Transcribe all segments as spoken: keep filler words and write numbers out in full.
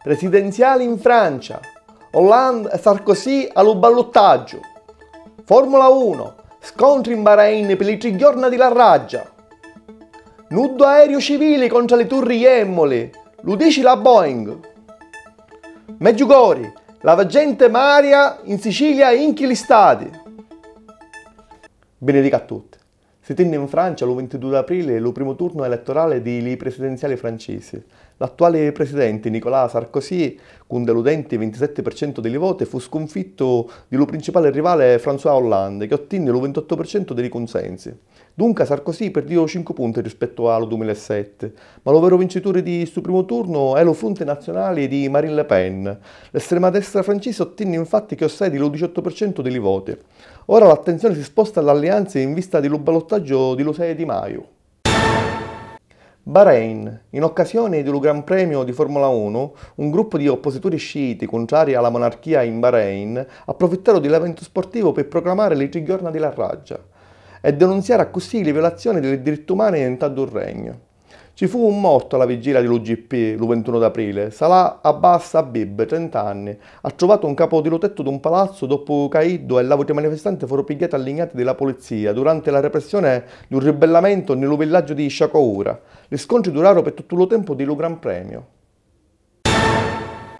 Presidenziali in Francia, Hollande e Sarkozy a lu balluttaggiu. Formula uno, scontri in Bahrain pi li tri ghiorna di la raggia. Nuddu aeriu civili contra li turri Jemmoli, lu dici la Boeing. Meggiugori, la veggente Maria in Sicilia inchi li stati. Binidica a tutti. Si tinni in Francia lu vintidui d'aprili lu primu turnu elettorali di li presidenziali francisi. L'attuali presidenti Nicolas Sarkozy, cu un deludenti vintisetti per centu di li voti, fu scunfittu di lu principali rivali François Hollande, chi ottinni lu vintottu per centu di li cunsensi. Dunca Sarkozy pirdìu cincu punti rispettu a lu dumila e setti, ma lu veru vincituri di stu primu turnu è lu Frunti Nazionali di Marine Le Pen. L'estrema destra francisi ottinni infatti chiossai di lu diciottu per centu di li voti. Ora l'attenzioni si sposta a l'allianzi in vista di lu balluttaggiu di lu sei di maiu. Bahrain, in occasioni di lu Gran Premiu di Formula unu, un gruppu di opposituri sciiti cuntrari a la monarchia in Bahrain approfittaru di l'eventu sportivu pi proclamari li tri ghiorna di la raggia e denunziari accussì li violazioni di li diritti umani nta ddu regnu. Ci fu un mortu a la vigilia di lu G P lu vintunu d'aprili. Salah Abbas Habib, trenta anni, attruvatu 'n capu di lu tettu d'un palazzu doppu ca iddu e l'àutri manifestanti foru pigghiati allignati di la pulizia duranti la repressione di un ribellamentu nni lu villaggiu di Shakoura. Li scontri duraru pi tuttu lu tempu di lu Gran Premiu.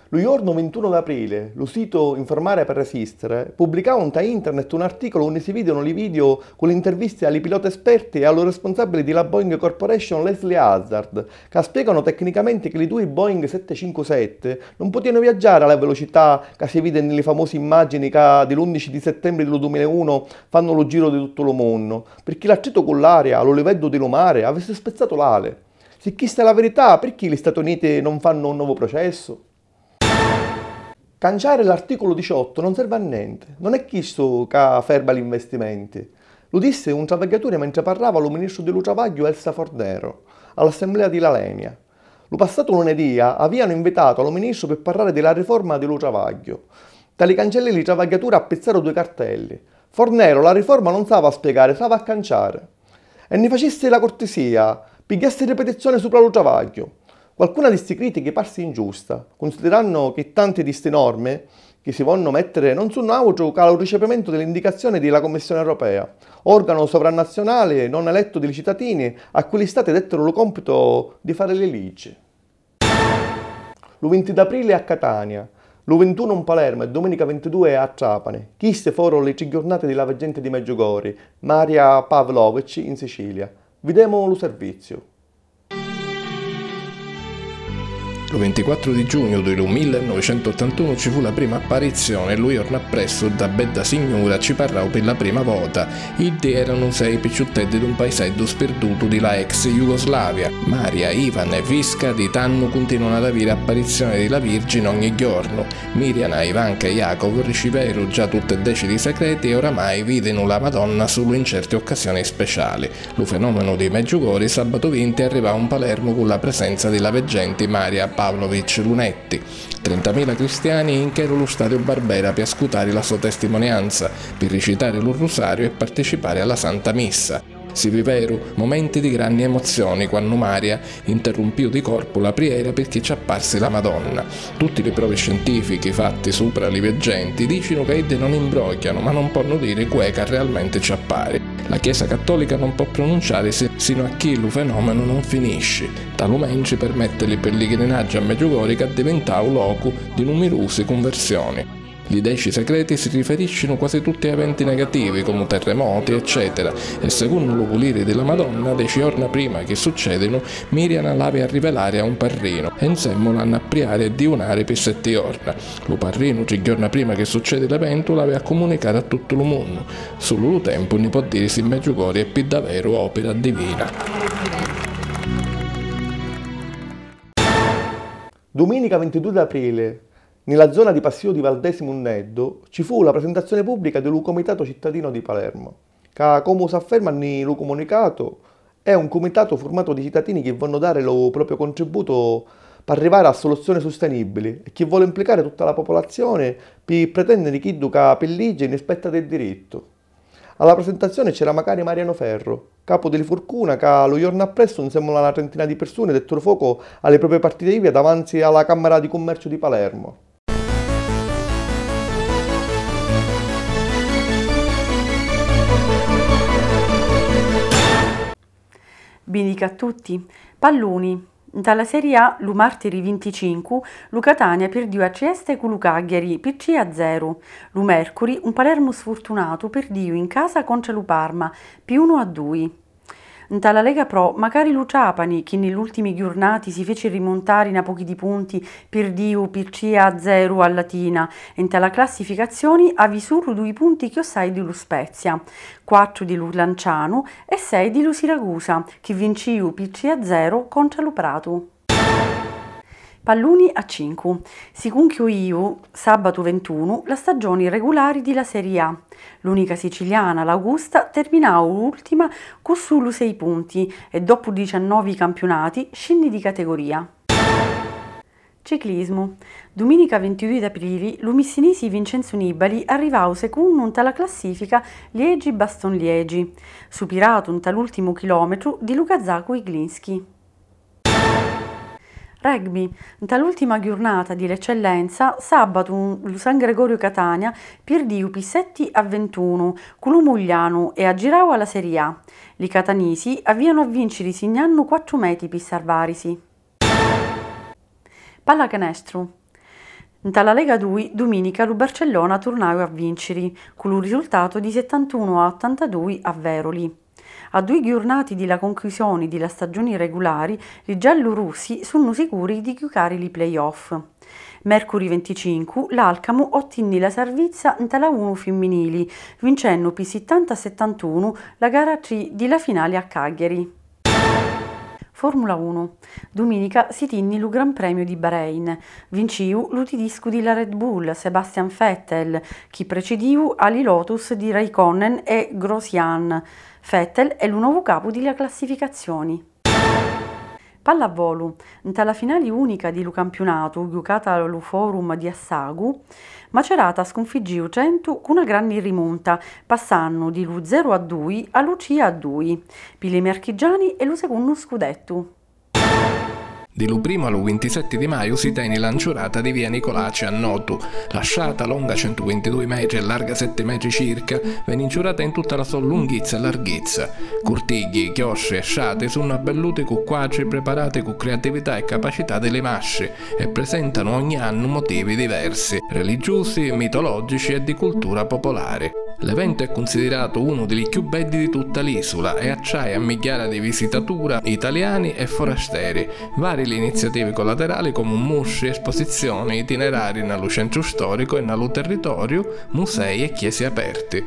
Lu jornu vintunu d'aprili, lu situ Informare per Resistere pubblicau nta internet un artìculu unni si vìdinu li video cu li ntervisti a li piloti esperti e a lu responsàbbili di la Boeing Corporation Leslie Hazzard, ca spieganu tecnicamenti chi li dui Boeing setti cincu setti nun putìanu viaggiari a la velocità ca si vidi nni li famosi immàggini ca di l'undici di settembri di lu dumila e unu fannu lu giru di tuttu lu munnu, pirchì l'attritu cu l'aria a lu liveddu di lu mari avissi spizzatu l'ali. Si chista è la virità, pirchì li Stati Uniti nun fannu un novu processu? Canciari l'artìculu diciottu non servi a nenti, non è chistu ca ferma li investimenti. Lu dissi un travagghiaturi mentri parrava lu ministru di lu Travagghiu Elsa Fornero a l'assemblea di l'Alenia. Lu passatu lunedì avìanu invitatu a lu ministru pi parrari di la riforma di lu travagghiu. Nta li cancelli li travagghiaturi appizzaru dui cartelli. Fornero la riforma non s'ava a spiegari, s'ava a canciari. E nni facissi la curtisia, pigghiassi ripetizioni supra lu travagghiu. Qualcuna di sti critichi parsi ingiusta, cunsidirannu chi tanti di sti normi chi si vonnu mèttiri non sunnu àutru ca lu ricipimentu di l'indicazioni di la Cummissioni Europea, òrganu sovrannaziunali non elettu di li citatini a cui li Stati dèttiru lu còmpitu di fari li liggi. Lu vinti d'aprili a Catania, lu vintunu 'n Palermu e duminica vintidui a Trapani, chisti foru li tri ghjurnati di la veggenti di Meggiugori, Maria Pavlovic in Sicilia. Videmu lu serviziu. Lu vintiquattru di giugnu di lu millenovicentuottantunu ci fu la prima apparizioni e lu jornu appressu dda bedda signura ci parrau pi la prima vota. Iddi eranu sei picciutteddi d'un paiseddu spirdutu di la ex Jugoslavia. Maria, Ivan e Viska di tannu cuntinuanu ad aviri apparizioni di la Virgini ogni jornu. Miriana, Ivanka e Jakov riciveru già tutti e deci li secreti e oramai vidinu la Madonna sulu in certi occasioni speciali. Lu fenomenu di Meggiugori sabatu vinti arrivau 'n Palermu cu la presenza di la veggenti Maria Pavlovic Lunetti. Trintamila cristiani incheru lu stadiu Barbera pi ascutari la so testimonianza, pi ricitari lu rusariu e participari a la Santa Missa. Si viveru momenti di granni emozioni quannu Maria interrumpiu di corpu la priera pirchì ci apparsi la Madonna. Tutti li provi scientifichi fatti supra li veggenti dicinu ca iddi non imbrogghianu, ma non ponnu diri cu è ca realmenti ci appari. La Chiesa Cattolica non pò pronunciarisi sinu a chi lu fenomenu non finisci. Nta lu mentri permetti li pilligrinaggi a Meggiugori c'addivintau locu di numirusi cunversioni. Li deci secreti si riferiscinu quasi tutti a eventi negativi, comu terremoti, eccetera, e secunnu lu vuliri di la Madonna, deci jorna prima chi succedinu, Miriana l'havi a rivelari a un parrinu, e nsemmula hannu a priari e diunari pi setti jorna. Lu parrinu, tri jorna prima chi succedi l'eventu, l'havi a cumunicari a tuttu lu munnu. Sulu lu tempu nni pò diri si Meggiugori è pi daveru opira divina. Duminica vintidui d'aprili, nni la zona di Passìu di Valdesimu Nneddu, ci fu la presentazioni pùbbrica di lu Comitato Cittadino di Palermo, ca, comu s'afferma nni lu cumunicatu, è un cumitatu furmatu di citatini chi vonnu dari lu propriu contributu p'arrivari a suluzioni sustenìbbili e chi voli implicari tutta la populazzioni pi pretènniri chiddu ca pi liggi nni spetta di dirittu. A la presentazioni c'era macari Mariano Ferru, capu di li Furcuna, ca lu jornu appressu, nsèmmula a na trentina di pirsuni, dètturu focu a li propri partiti ivi davanzi a la Càmmara di Cummerciu di Palermu. Binica a tutti. Palluni. Nta la Serie A, lu martiri vinticincu, lu Catania pirdìu a Trieste cu lu Cagghiari pi tri a zeru. Lu mèrcuri, un Palermu sfurtunatu pirdìu in casa contra lu Parma pi unu a dui. Nta la Lega Pro, macari lu Trapani, chi nni l'ùltimi ghjurnati si fici rimuntari na pochi di punti, pirdìu pi tri a zeru a Latina, e nta la classificazzioni havi sulu dui punti chiossai di lu Spezia, quattru di lu Lancianu e sei di lu Siracusa, chi vincìu pi tri a zeru contra lu Pratu. Palluni a cincu. Si cunchiuìu, sàbatu vintunu, la staggioni regulari di la Serie A. L'ùnica siciliana, l'Augusta, terminau ùltima cu sulu sei punti e, doppu diciannovi campiunati, scinni di categoria. Ciclismu. Dumìnica vintidui d'aprili, lu missinisi Vincenzu Nibali arrivau secunnu nta la classìfica Liegi-Bastogne-Liegi, supiratu nta l'ùltimu chilòmetru di lu cazacu Iglinski. Rugby. Nta l'ùltima ghjurnata di l'Eccellenza, sàbatu lu San Gregorio Catania pirdìu pi setti a vintunu cu lu Muglianu e aggirau a la Serie A. Li catanisi avìanu a vìnciri signannu quattru meti pi sarvàrisi. Pallacanestru. Nta la Lega dui, dumìnica lu Barcellona turnau a vìnciri, cu lu risultatu di settantunu a ottantadui a Veroli. A dui ghjurnati di la conclusioni di la staggiuni regulari, li giallurussi sunnu sicuri di jucari li play-off. Mèrcuri vinticincu, l'Alcamu ottinni la sarvizza nta la unu fimminili, vincennu pi sittanta a settantunu la gara tri di la finali a Cagghiari. Formula unu. Dumìnica si tinni lu Gran Premiu di Bahrein. Vincìu lu tidiscu di la Red Bull, Sebastian Vettel, chi precidìu a li Lotus di Räikkönen e Grosjean. Vettel è lu novu capu di la classificazzioni. Pallavolu. Nta la finali ùnica di lu campiunatu, jucata a lu Forum di Assagu, Macerata scunfiggìu Trentu cu na granni rimunta, passannu di lu zeru a dui a lu tri a dui. Pi li marchigiani è lu secunnu scudettu. Di lu primu a lu vintisetti di maiu si teni la nciurata di via Nicolaci a Notu. La strata, longa centuvintidui metri e larga setti metri circa, veni nciurata in tutta la so lunghizza e larghizza. Curtigghi, chiostri e strati sunnu abbelluti cu quatri preparati cu criatività e capacità di li mastri e presentanu ogni annu motivi diversi, religgiusi, mitologgici e di cultura popolari. L'eventu è cunsidiratu unu di li cchiù beddi di tutta l'isula e attrai a migghiara di visitatura, italiani e forasteri. Vari li iniziativi collaterali comu mustri, esposizioni, itinerari nna lu centru storicu e nna lu territoriu, musei e chiesi aperti.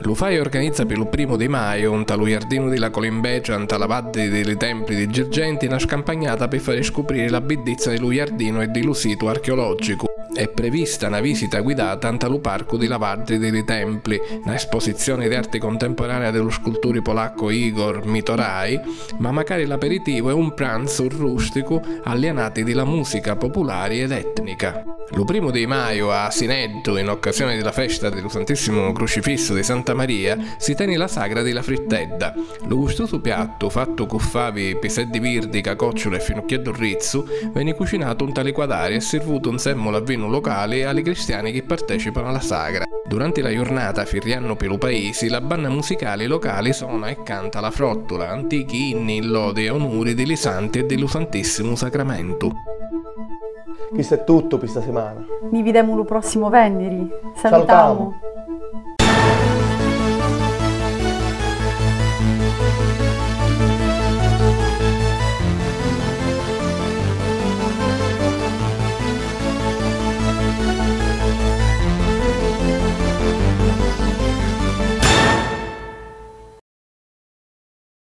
Lu fai organizza pi lu primu di maiu, nta lu jardinu di la Colimbetra, nta la vaddi di li Templi di Girgenti, na scampagnata pi fari scupriri la biddizza di lu jardinu e di lu situ archeologgicu. È prevista na visita guidata nta lu parcu di la vaddi di li Templi, na esposizioni d'arti contemporanea di lu sculturi polaccu Igor Mitorai, ma macari l'aperitivu e un pranzu rusticu allianati di la musica populari ed etnica. Lu primu di maiu, a Asineddu, in occasioni di la festa di lu Santissimu Crucifissu di Santa Maria, si teni la sagra di la frittedda. Lu gustusu piattu, fattu cu favi, piseddi virdi, cacocciuli e finucchieddu rizzu, veni cucinatu nta li quadari e sirvutu nsemmula a vinu locali a li cristiani chi partecipanu a la sagra. Duranti la jurnata, firriannu pi lu paisi, la banna musicali locali sona e canta la frottula, antichi inni in lodi e onuri di li santi e di lu Santissimu Sacramentu. Chistu è tuttu pi sta simana. Ni videmu lu prossimu venniri. Salutamu. Salutamu.